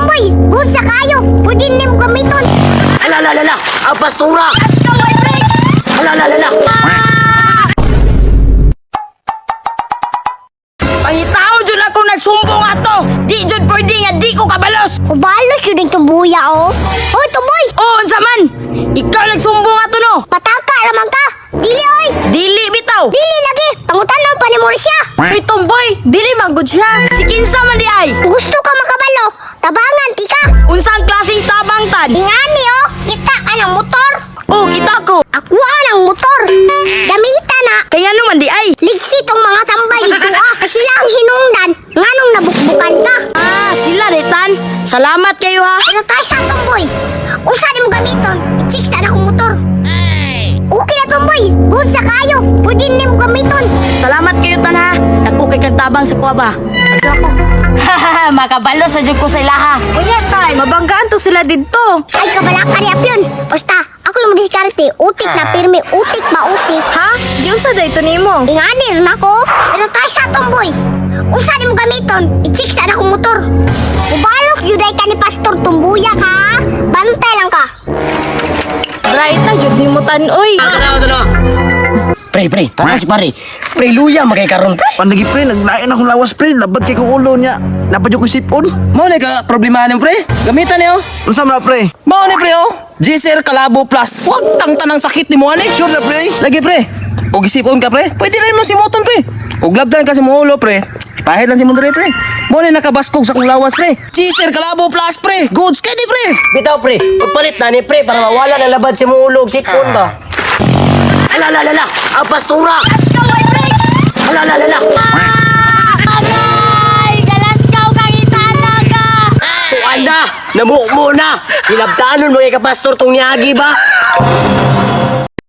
Tumboy. Good sa kayo. Pwede nimo gamiton. Ala, ala, ala, ang pastura! Ala, ala, ala! Pangitao jud ako nagsumbong ato. Di jud pwede nga di ko kabalos. Kubalos yun yung tumbuya, oh. Hoy, Tumboy! Oh, unsa man? Ikaw nagsumbong ato no. Pataka raman ka! Dili, oy! Dili bitaw. Dili lagi! Pangutan pa ni siya! Uy, Tomboy, dili man gud siya. Si kinsa man di ay? Gusto ka makabalo? Tabangan, tika! Unsang klaseng tabang tan? Ingani, oh! Kita anang motor! Oh, kita ko. Ako ang motor! Gamita na! Kaya ano man di ay? Ligsi tong mga tambay dito, ah! Sila ang hinungdan, nganong nabukbukan ka! Ah, sila retan. Salamat kayo ha. Pero tayo sa Tumboy! Unsa ni mo gamiton? I-check sa akong motor! Okay na, Tumboy! Good sa kayo! Pwede nimo gamiton! Salamat kayo tan ha. Dako kay kag tabang sa kuha ba. Adto ako. Makabalo sa jud ko sa ilaha. Unya tay, mabanggaan to sila didto. Ay, kabalaka ni Apyon! Basta, ako yung diskarte. Utik na pirmi, utik ba utik? Ha? Giunsa day to nimo? Ingani rin ako. Pero tayo sa Tomboy. Unsa ni mo gamiton? I-check sa akong motor. Ubalok yuday ka ni Pastor Tumbuya ka. Bantay lang ka. Bright na jud nimo tan-oy. Pre, pre, tama si pare. Pre, luya magay karon pre. Panlagi pre, naglain akong lawas pre, labad kay kong ulo niya. Napad yung sipon. Mao na ka problema nimo pre. Gamitan niyo. Unsa man na pre? Mao ni pre oh. Gser Kalabo Plus. Wag tang tanang sakit nimo ani. Sure na pre? Lagi pre. Og isipon ka pre. Pwede rin mo simuton pre. Og labdan ka sa mo ulo pre. Pahit lang si mundo pre. Mao ni nakabaskog sa kong lawas pre. Gser Kalabo Plus pre. Goods kay di pre. Bitaw pre, pagpalit na ni pre para mawala na labad si mong ulo og sikon ba. Ala, ala, ala, ang pastura! Ala, ala, ala! Agay, galaskaw kang itana ka. Tuan na! Namukmo na! Hilabtanon mo kay ka pastor tong niagi ba?